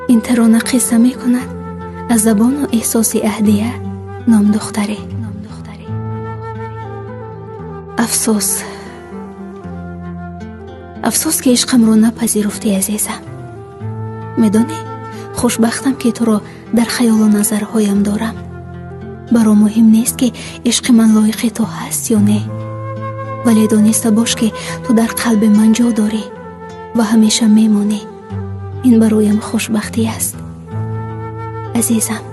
Ин тарона қисса мекунад аз забону эҳсоси Аҳдия номдухтаре. Афсӯс, афсӯс, ки ишқамро напазируфтӣ, азизам. Медонӣ, хушбахтам, ки туро дар хаёлу назарҳоям дорам. Баро муҳим нест, ки ишқи ман лоиқи ту ҳаст ё не, вале дониста бош, ки ту дар қалби ман ҷо дорӣ ва ҳамеша мемонӣ. Ин бароям хушбахтӣ аст. Азизам,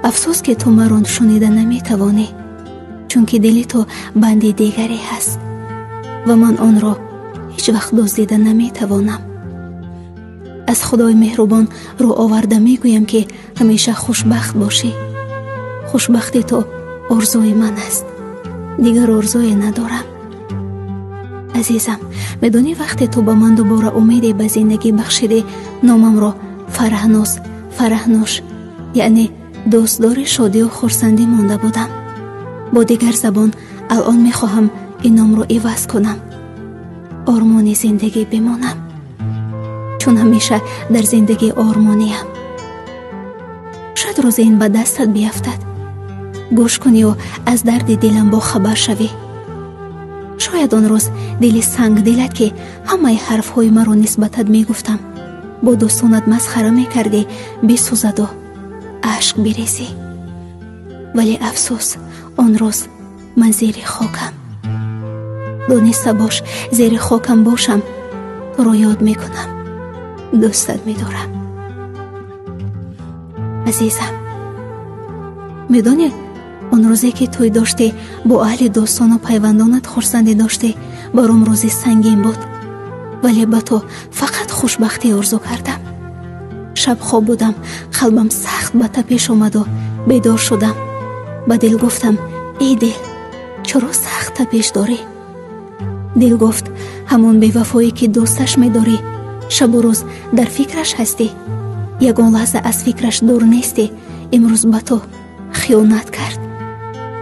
афсӯс, ки ту маро шунида наметавонӣ, чунки дили ту банди дигаре ҳаст ва ман онро ҳеҷ вақт дуздида наметавонам. Аз Худои меҳрубон рӯ оварда мегӯям, ки ҳамеша хушбахт бошӣ. Хушбахти ту орзуи ман аст, дигар орзуе надорам. Азизам, медонӣ, вақте ту ба ман дубора умеде ба зиндагӣ бахшидӣ, номамро Фараҳноз, Фараҳнӯш, яъне дӯстдори шодию хурсандӣ монда будам. Бо дигар забон, алон мехоҳам ин номро иваз кунам, ормони зиндагӣ бимонам, чун ҳамеша дар зиндагӣ ормониям. Шояд рӯзе ин ба дастат биафтад, гӯш кунию аз дарди дилам бохабар шавӣ. Шояд он рӯз дили сангдилат, ки ҳамаи ҳарфҳои маро нисбатат мегуфтам, бо дӯстонат масхара мекардӣ, бисӯзаду ашк бирезӣ. Вале афсӯс, он рӯз ман зери хокам. Дониста бош, зери хокам бошам, туро ёд мекунам, дӯстат медорам. Азизам, медонӣ, он рӯзе, ки тӯй доштӣ, бо аҳли дӯстону пайвандонат хурсандӣ доштӣ, баром рӯзи сангин буд, вале ба ту фақат хушбахтӣ орзу кардам. Шаб хоб будам, қалбам сахт ба тапиш омаду бедор шудам. Ба дил гуфтам: «Эй дил, чаро сахт тапиш дорӣ?» Дил гуфт: «Ҳамон бевафое, ки дӯсташ медорӣ, шабу рӯз дар фикраш ҳастӣ, ягон лаҳза аз фикраш дур нестӣ, имрӯз ба ту хиёнат кард,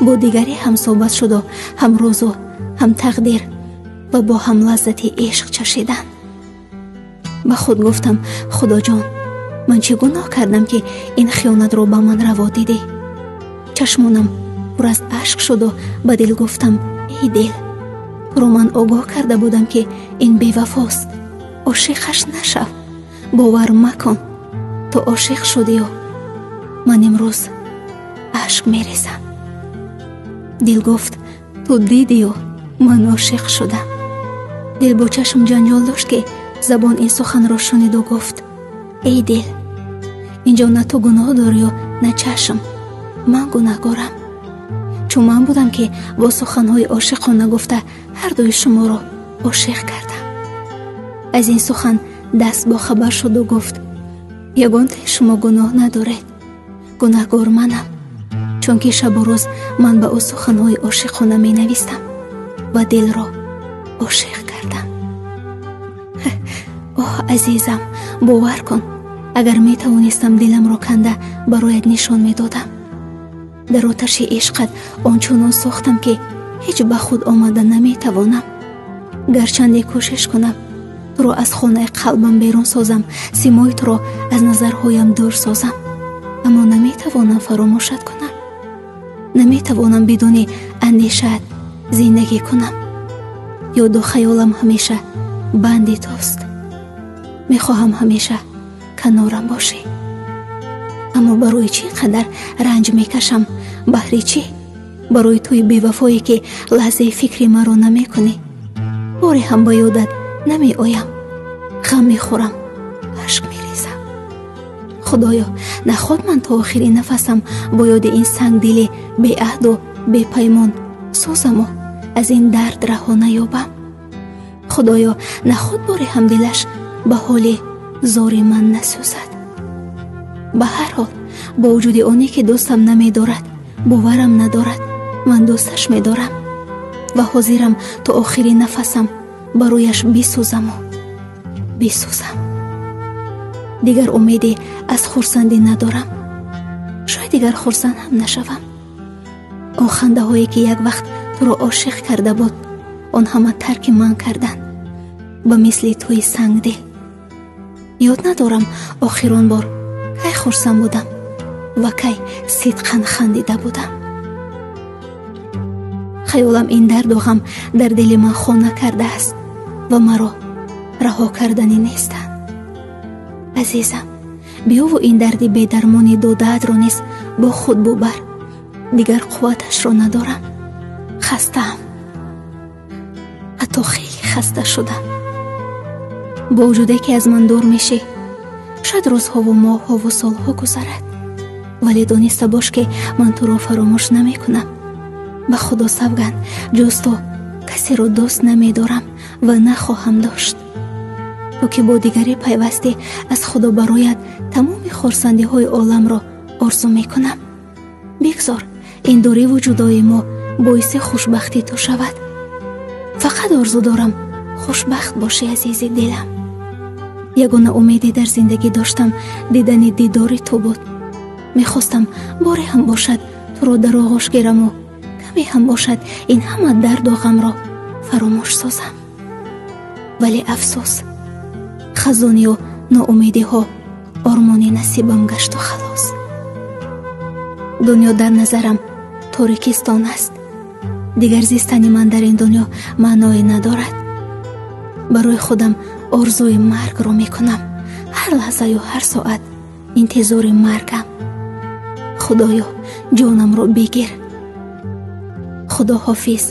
бо дигаре ҳамсӯҳбат шуду ҳамрӯзу ҳамтақдир ва бо ҳам лаззати ишқ чашидан». Ба худ гуфтам: «Худоҷон, ман чӣ гуноҳ кардам, ки ин хиёнатро ба ман раво дидӣ?» Чашмонам пур аз ашк шуду ба дил гуфтам: «Эй дил, туро ман огоҳ карда будам, ки ин бевафост, ошиқаш нашав, бовар макун. Ту ошиқ шудию ман имрӯз ашк мерезам». Дил гуфт: «Ту дидию ман ошиқ шудам». Дил бо чашм ҷанҷол дошт, ки забон ин суханро шуниду гуфт: «Эй дил, инҷо на ту гуноҳ дорию на чашм, ман гунаҳгорам, чун ман будам, ки бо суханҳои ошиқона гуфта ҳардуи шуморо ошиқ кардам». Аз ин сухан даст бохабар шуду гуфт: «Ягонтаи шумо гуноҳ надоред, гунаҳгор манам, чунки шабу рӯз ман ба ӯ суханҳои ошиқона менавистам ва дилро ошиқ кардам». Оҳ, азизам, бовар кун, агар метавонистам, диламро канда бароят нишон медодам. Дар оташи ишқат ончунон сӯхтам, ки ҳеҷ ба худ омада наметавонам. Гарчанде кӯшиш кунам туро аз хонаи қалбам берун созам, симои туро аз назарҳоям дур созам, аммо наметавонам фаромӯшат кунам, наметавонам бидуни андешаат зиндагӣ кунам. Ёду хаёлам ҳамеша банди туст, мехоҳам ҳамеша канорам бошӣ. Аммо барои чӣ қадар ранҷ мекашам? Баҳри чӣ? Барои туи бевафое, ки лаҳзаи фикри маро намекунӣ, боре ҳам ба ёдат намеоям. Ғам мехӯрам, ашк мерезам. Худоё, наход ман то охири нафасам бо ёди ин сангдили беаҳду бепаймон сӯзаму аз ин дард раҳо наёбам. Худоё, наход боре ҳам дилаш ба ҳоли зори ман насӯзад. Ба ҳар ҳол, бо вуҷуди оне ки дӯстам намедорад, боварам надорад, ман дӯсташ медорам ва ҳозирам то охири нафасам барояш бисӯзаму бисӯзам. Дигар умеде аз хурсандӣ надорам, шояд дигар хурсанд ҳам нашавам. Он хандаҳое, ки як вақт туро ошиқ карда буд, он ҳама тарки ман карданд, ба мисли туи сангдил. Ёд надорам охирон бор кай хурсанд будам ва кай сидқан хандида будам. Хаёлам ин дарду ғам дар дили ман хона кардааст ва маро раҳо карданӣ нестанд. Азизам, биёву ин дарди бедармони додаатро низ бо худ бубар. Дигар қувваташро надорам. Хастаам, ҳатто хеле хаста шудам. Бо вуҷуде ки аз ман дур мешӣ, шояд рӯзҳову моҳҳову солҳо гузарад, вале дониста бош, ки ман туро фаромӯш намекунам. Ба Худо савганд, ҷуз ту касеро дӯст намедорам ва нахоҳам дошт. Ту ки бо дигарӣ пайвастӣ, аз Худо барояд тамоми хурсандиҳои оламро орзу мекунам. Бигзор ин дуриву ҷудои мо боиси хушбахтии ту шавад. Фақат орзу дорам хушбахт бошӣ, азизи дилам. Ягона умеде дар зиндагӣ доштам дидани дидори ту буд. Мехостам боре ҳам бошад туро дар оғӯш гираму каме ҳам бошад ин ҳама дарду ғамро фаромӯш созам. Вале афсӯс, хазонию ноумедиҳо ормони насибам гашту халос. Дунё дар назарам торикистон аст. Дигар зистани ман дар ин дунё маъное надорад. Барои худам орзуи маргро мекунам. Ҳар лаҳзаю ҳар соат интизори маргам. Худоё, ҷонамро бигир. Худо ҳофиз.